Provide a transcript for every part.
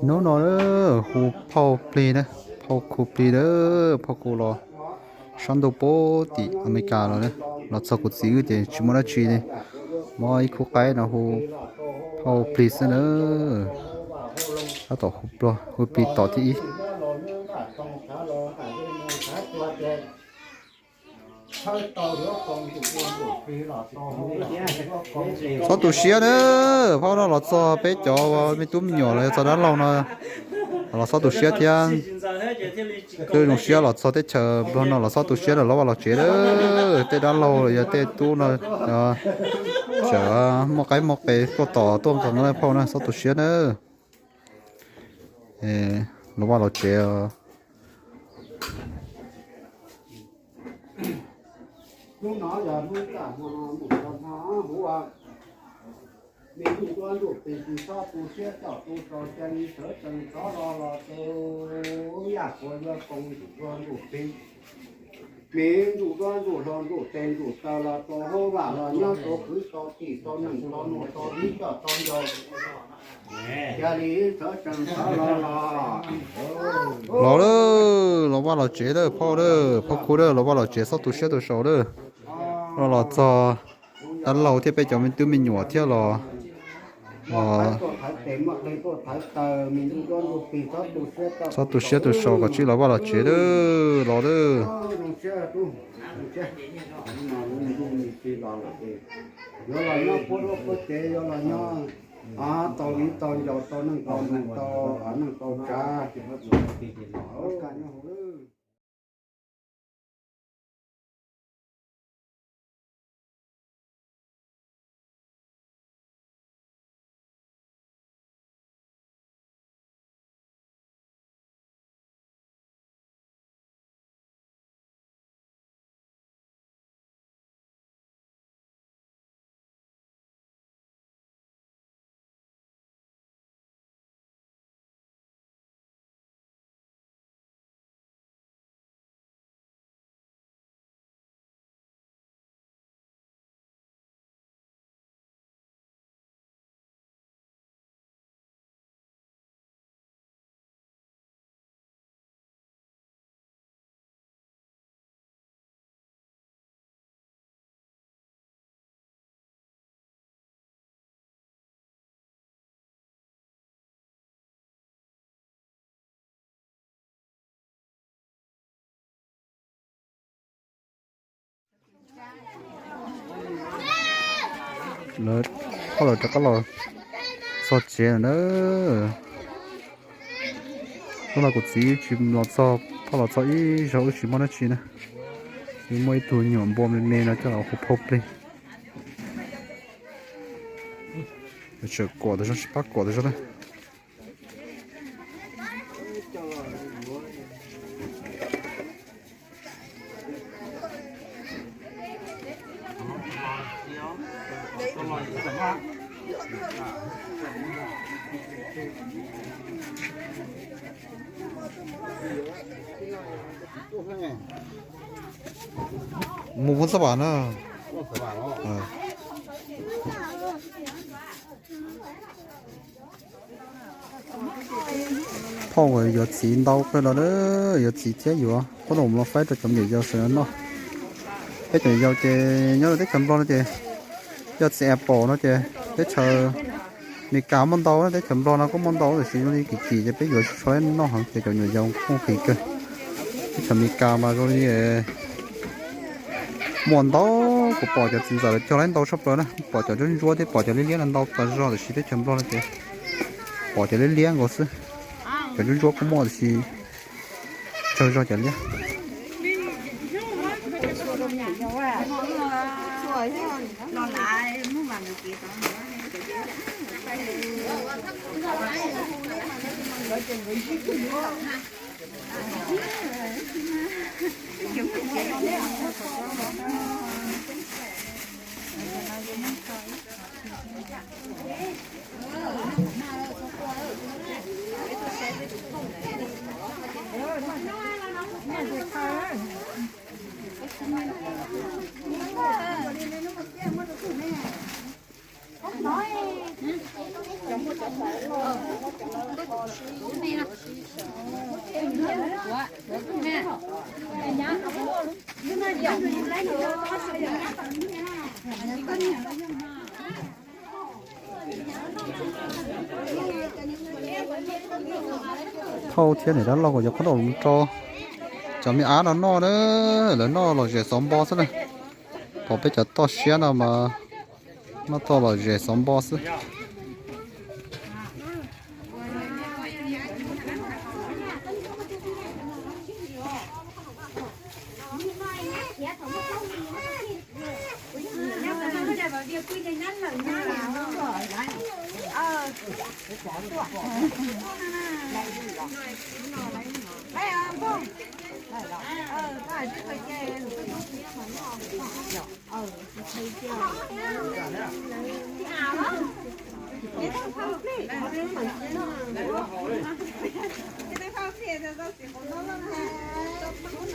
Hnub no hu phauj plig na, phauj khu plig na, phauj khu los sab ntuj puag tim Amelikas los, los txog kuv txiv wb ces tsis muaj dab tsi li, muab ib khub qaib no hu phauj plig xwb na. Tab tom hu plig tom thib ib. Txhob tu siab na, phauj no los txog peb cov me tub me nyuam los yog txog dab laug no los txhob tu siab thiab. Twb zoo siab los txog teb chaws Nplog no los txhob tu siab na, los vaj los tsev na. Tej dab laug los yog tej tub no tseem muaj qaib muaj qe tuaj tos tuaj nqees na phauj na, txhob tu siab na. Los vaj los tsev. Hnub no yog hnub tam hmo ntuj tsaus hmo huv, me ntuj duab ntuj plig tsis txhob tu siab coj tu sau, cia li sawv tsees rov los los rau yaj qhuas yuav koom ntuj duab ntuj plig. Me ntuj duab ntuj hlau ntuj tes ntuj taw los rau hauv vaj los nyob rau kwv rau tij rau neej rau nuj rau viv coj rau ncaus. Cia li sawv tsees rov los los. Los lawm, los vaj los tsev lawm phauj lawm, phauj khu lawm, los vaj los tsev txhob tu siab tu sau lawm. Los los txog dab laug thiab peb cov me tub me nyuam thiab los txhob tu siab tu sau kom tsib los vaj los tsev lawm, los lawm. Yuav los nyob puab luaj puab cev, yuav los nyob tau viv tau ncaus, tau neej tau neeg, tau neej tau tsav. Lawv, phauj lawv rov qab los txog tsev lawm na. Hnub no kuv txiv tsis los txog, phauj los txog ib zaug wb tsis muaj dab tsi na. Wb muaj ib tug nyuam npua me me no coj los hu phauj plig. Tseem kuam tas zog, tsis pab kuam tas zog na. Mus pub xab vam na. Phauj yuav txiv ntau kawg los na, yuav txiv thiab yuav qub no mus faib rau cov me nyuam yaus sawv daws noj. Peb cov yaus ces nyob rau teb chaws Nplog no ces yog txiv apple no ces teb chaws Amelikas muaj ntau, teb chaws Nplog no kuj muaj ntau, tiam sis zoo li kim kim ces peb yuav tsis tshua noj heev ces cov me nyuam yaus kuj nqhis kawg. Teb chaws Amelikas mas zoo li muaj ntau, kuv pom cov txiv ntxawm lawv cog lawm ntau tshaj plaws na, pom cov ntsuab ntsuab thiab pom cov liab liab no ntau tas zog, tiam sis teb chaws Nplog no ces pom cov liab liab nkaus xwb. Cov ntsuab ntsuab kuj muaj tiam sis tsawg zog cov liab. Thauj thiab niam dab laug kom cov qhob noom rau cov me ab no noj na, lawv noj lom zem xov npo xwb na. Thaum peb cov toj siab no mas noj toj lom zem xov npo xwb.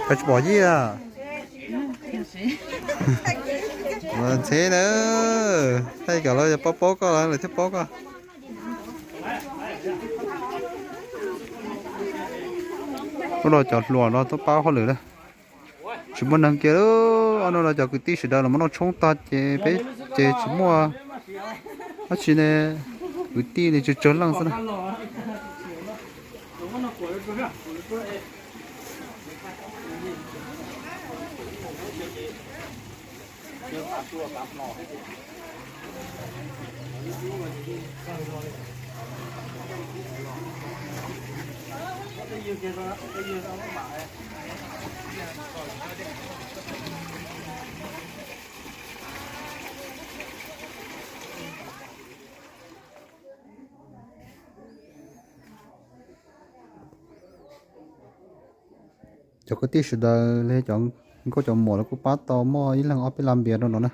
Koj tsis pom yij a? Ntxheb na, thaij kom lawv paub paub koj, lawv thiaj paub koj. Ub, los cov hluas no tuaj pab hauj lwm na. Tsis muaj neeg kiag, ob no los cov kwv tij sawv daws los muab noj tshoob tag ces peb ces tsis muaj dab tsi ne, kwv tij li tsawg tsawg leej xwb na. Cov kwv tij sawv daws li cov nkauj cov muam los kuj pab tau muaj ib leeg ob peb lab npias rau no na.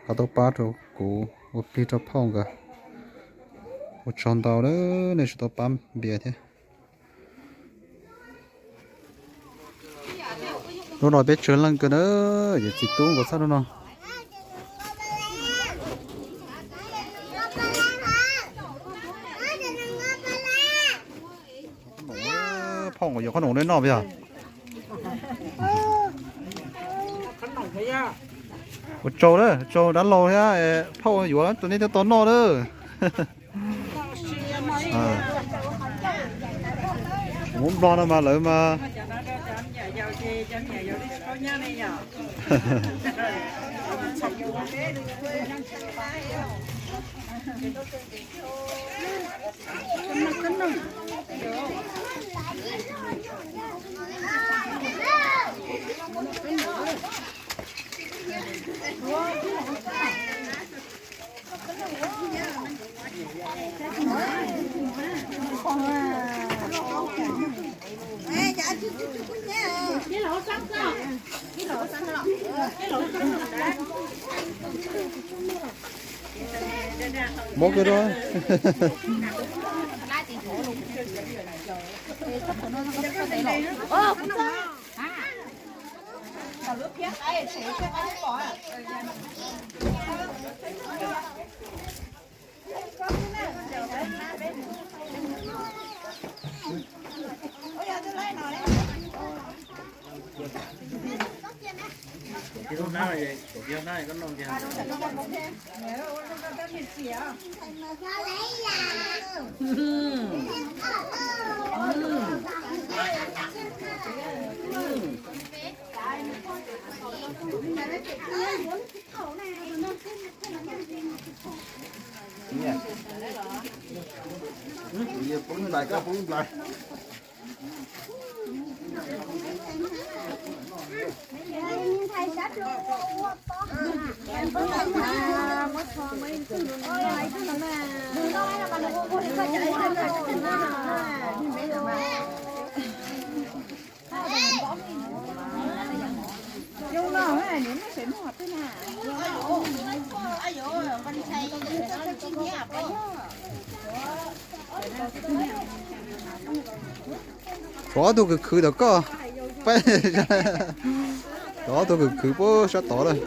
Qhov tau pab rau kuv ua plig rau phauj nkawd. Ua tsaug ntau, nej tsis tau pab npias thiab. Lub no peb tsawg leej kawg na, yawm txiv tub nkawd txhaj lub no. Phauj nkawd yuav qhob noom nej noj puas yog? Ua tsaug, tsaug dab laug thiab phauj yuav rau nej thiaj tau noj na. Kuv Hmoob Nplog no mas lawv mas Muab kiag rau. Tshuav ob tug khwv khwv tom koj. Tshuav ob tug khwv khwv puag sab tod lawm.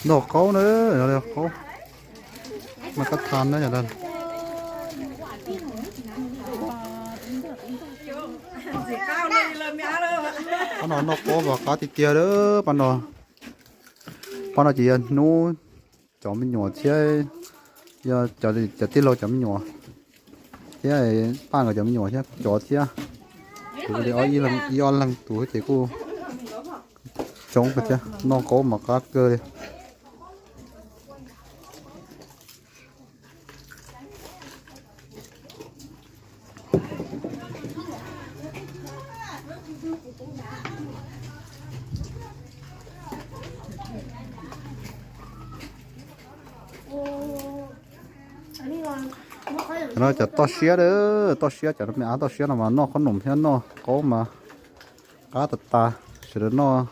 Noj qaub na, qaub mas koj tham na yom. Pab no noj qaub mas qab tiag tiag lawm pab no. Pab no ces yog hnub cov me nyuam thiab, yog cov tij laug cov me nyuam thiab, pab nkawd cov me nyuam thiab kuv cov thiab. Kuv li ib ob leeg tus ces kuj coob kawg thiab, noj qaub mas qab kawg li. No cov toj siab, toj siab, cov me av toj siab no mas noj qhob noom thiab noj qaub mas qab tas tas. Sawv daws noj,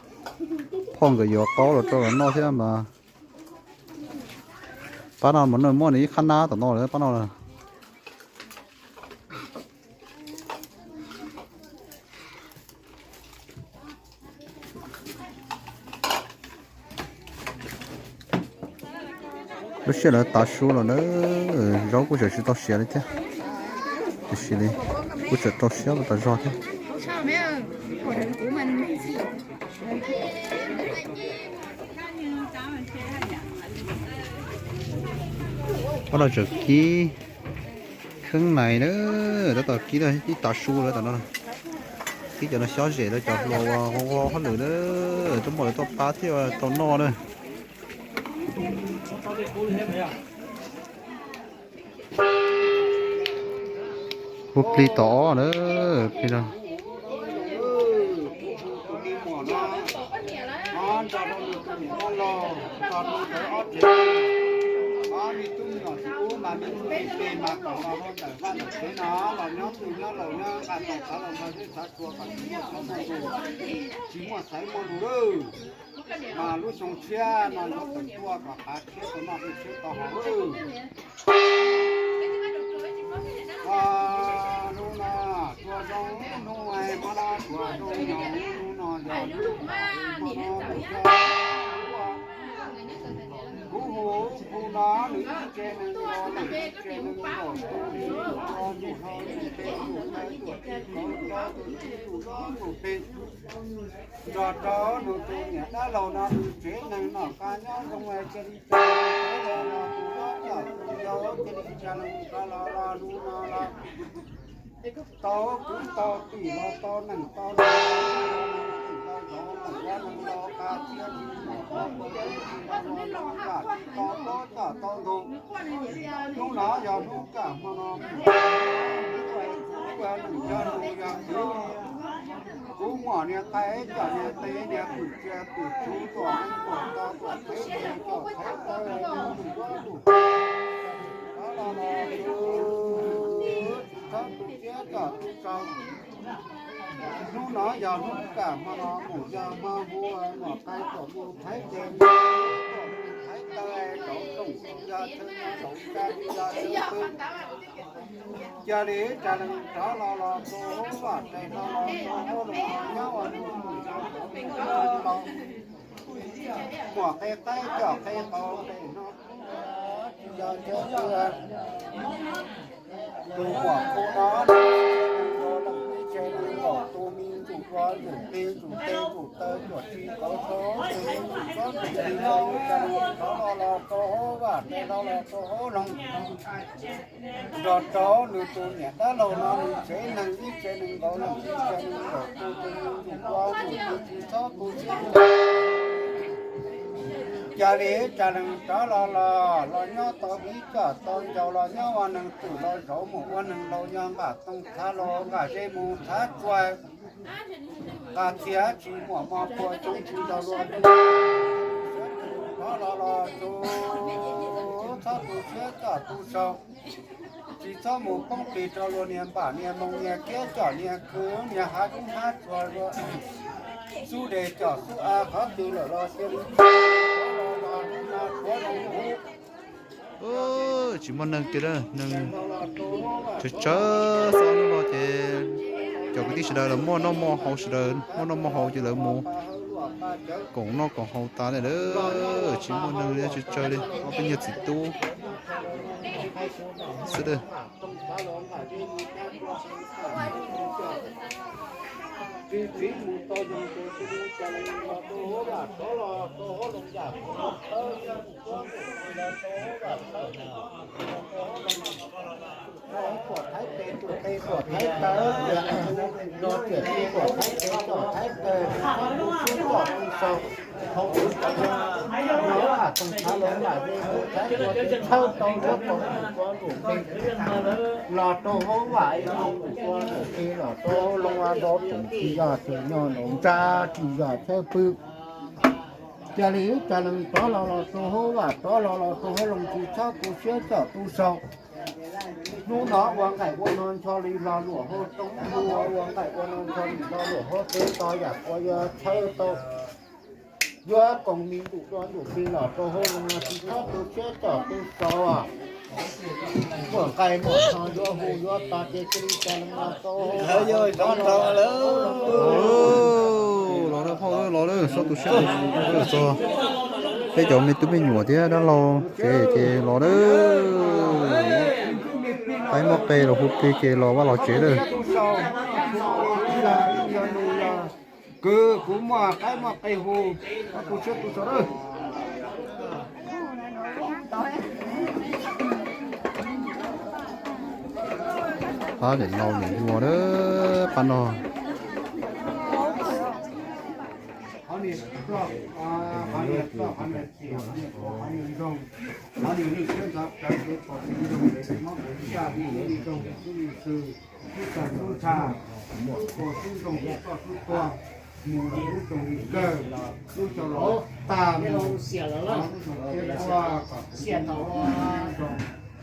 phauj nkawd yuav qaub los rau los noj thiab mas. Pab no mas nws muaj nws ib qhab nab tom no lawm pab no. Lub sij hawm lawv tav su los na, zaub kuj tseem tsis tau siav li thiab. Tiam sis li kuj tseem rau siab tas zog thiab. Pab no tseem kib kheeb nais na, tab tom kib ib tav su lawm tom no. Kib cov no xyob zem lawv cov hluas uas ua hauj lwm na, tuaj muaj lawv tuaj pab thiaj tau noj na. Kuv plig tom ob na, plig no. Tsis muaj xaiv muaj lus lawm, mas lub xyoo tshiab no yuav tawm tuaj kom qav tshiab tau noj tshiab tau haus lawm. Hnub no tsuas zoo hnub, muab dab tsuas zoo nyoog, hnub no yog hnub no kuv hu hu no nws ib tse neeg los nws ib tse neeg los, tus hlau tus ntse tus ntawv tus txiv tus hlob tus phem, nrog rau nws tus niam dab laug no nws tsev neeg noj qab nyob zoo cia li tsa los, tus hlob yog tus yau cia li tsa los rov los los hnub no los tau kwv tau tij los tau neej tau yaig, tau zov tau ua neeg los qab txiav tsis muaj qhov muaj twg los tau plob txaj tau ntug. Hnub no yog hnub kaj hmo no, kuv yog nus yog kwv, kuv muaj niag qaib coj niag tes niag kwv tsia kwv tsuv tuaj neeb tuaj tau tuaj thev tes tuaj thev taw, hnub no yog hnub kaj hmo no mus yog hmo hu muam qaib tuaj mus thev tes, tuaj mus thev taw rau rooj rau yog chaw nyob rau kab yog chaw pw. Cia li tsa leej rov los los rau hauv vaj tsev los los rau hauv lub nyob ua nws mus rau tus mus rau los. Muam qe qaib coj qe qau, tus muam qub no, tus me ntsuj ua ntsuj plig ntsuj teb ntsuj taw cuam tsis kauv rau, tus me ntsuj tsob ntsuj plig rau, rov los los rau hauv vaj, rov los los rau hauv loog. Nrog rau nws tus niam dab laug no nws tsev neeg ib tsev neeg nkaus, nws ib tsev neeg nkaus, tus tus ntsuj ua ntsuj plig tsis txhob tu siab. Cas li cas neeg rov los los los nyob tau ib coj tau ncaus, los nyob ua neeg twm los zaum mus ua neeg laus, yog nqaj tooj txhav los nqaj zeb mus txhav tsua, nqa txhia tsis muaj mov puas coob tsis tau luag. Rov los los tus txhob tu siab coj tu sau, tsis txhob mus poob plig rau luag niag npam niag moos niag kiab coj niag khw niag hav dub hnab tsuag luag xub deg coj xub av qhov twg lawm los cia li los los los los los. Tsis muaj neeg kiag, neeg tsawg tsawg xwb no ces cov kwv tij sawv daws los muaj noj muaj haus, sawv daws muaj noj muaj haus ces lawv mus koom noj koom haus tas li lawm, tsis muaj neeg li, tsawg tsawg li ob peb nyuag txiv tub xwb. Tuam Thaib tes tuam tes tuam Thaib taw, los tiam sis tuam Thaib tes tuam Thaib taw, tus xub tuam tus sau, hauv tus tau yog, yog lam toog thav los lam de tus Thaib tua tsis txhawb tau luag tau tus tua nruam plig los rau hauv vaj, ib tug tus tua nruam plig los rau hauv loog, rau tus tsis yog tsis nyob nraum ntsaj tsis yog tshawb pw. Cia li ib co neeg rov los los rau hauv vaj, rov los los rau hauv loog tsis txhob tu siab coj tu sau. Hnub no ua nqaij ua no ncho li los luam hauv roob, hnub no ua nqaij ua no ncho li los luam hauv tsev, txog yam uas yuav tshawb tau, yuav koom me ntuj dua ntuj plig los rau hauv loog tsis txhob tu siab coj tu sau. Muaj nqaij muaj no yuav hu yuav tog ces cia li coj neeg los rau hauv. Los lawm phauj, los lawm, txhob tu siab txog peb cov me tub me nyuam thiab dab laug ces, ces los lawm. Qaib muab qe los hu plig ces los vaj los tsev lawm. Kwv, kuv muaj qaib muaj qe hu, koj tu siab tu sau lawm. Pab niam laus niam hluas lawm pab no.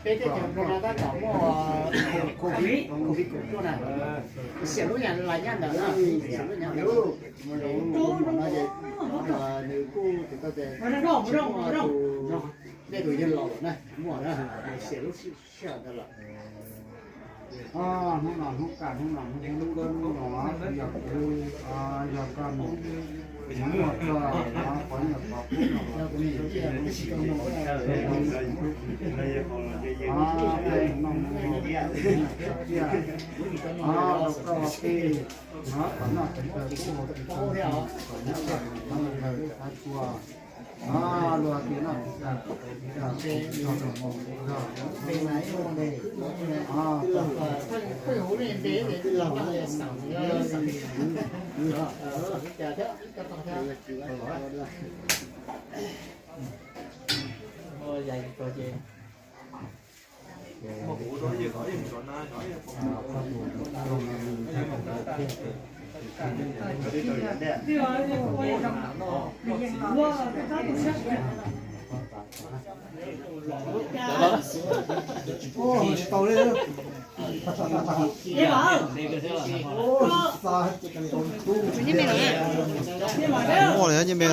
Peb teb chaws Nplog no tab tom muaj covid, covid kaum cuaj na, xiam lub nyam lais nyab ntawd na, xiam lub nyam ntawd. Nws kuj tias, nej tus yawg laus na, muaj na, xiam lub sij hawm ntawd lawm. Hnub no hnub kaj hnub no hnub no yog kuv, yog koj mus muaj txog qhov nyuam qhov kub no, rau koj ua ke, qhov noj qhov haus tsis tau, kom nyob kom noj qhov haus txhua txhua. Luag tias noj tsis tau, Muaj li nyij me.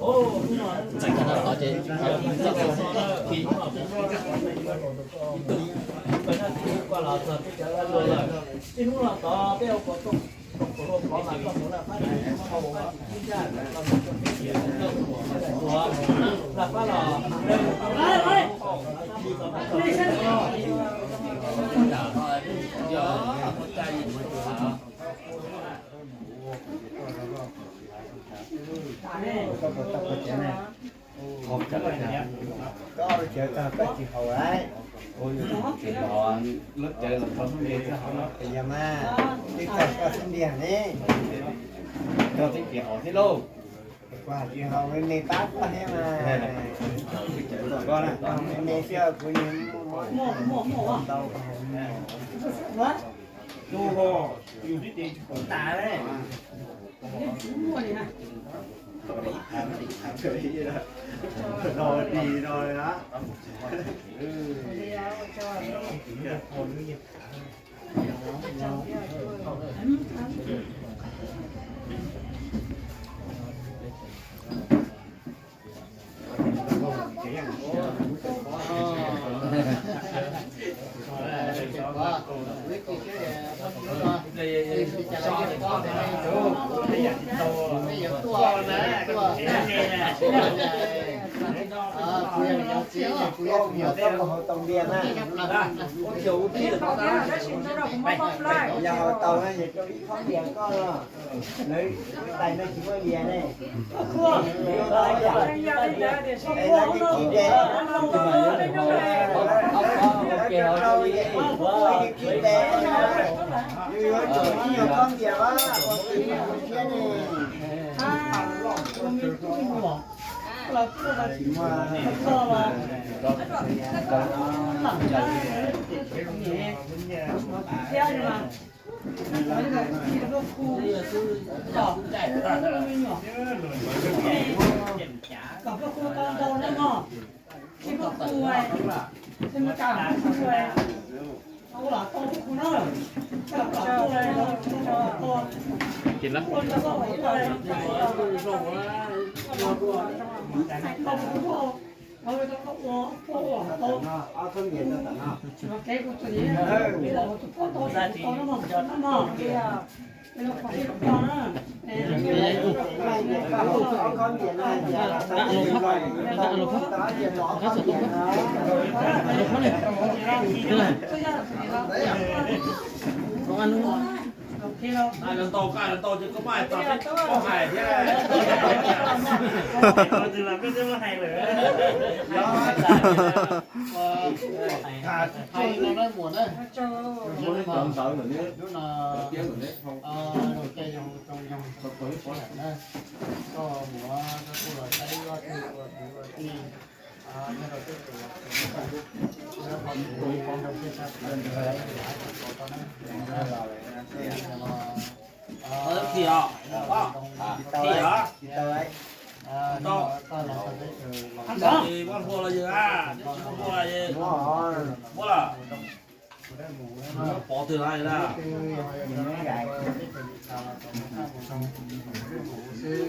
Koj cawv tag koj tsis haus lawm. Yog mas, twb tag koj xub ntiag ne. Koj twb tsis haus thiab lauj. Kuv hais tsis haus, me me pab koj thiab mas. Koj me me xwb kuv niag muaj muaj muaj tau. Tus ho yus twb tias tsis pom tas ne. No di no na. Yog haus tau na, yog rau ib khob npias koj los. Lawv tais no tsis muaj npias ne. Es lawv tis tis tes, lawv rau rau es, lawv tis tis tes, yus yuav tsum ib nyuag khob npias ua tus yus thiab ne. Tsis muaj. Ntau, ntau ces koj maj tas peb koj hais thiab. Tus las koj twb muab hais lawm. Cov ntawv ntawm neb, cov tiab ntawm neb, Khi hả? Khi hả? Tau. Thì bác Hua là gì à? Bác Hua là gì? Bác là. Bác Hua là gì? Bác là. Bác Hua là gì?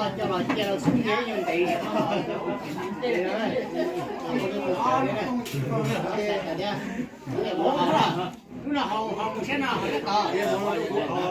Coj los cia los xub ntiag yus ntev. Lub no haus haus mus siab no haus lawm tod.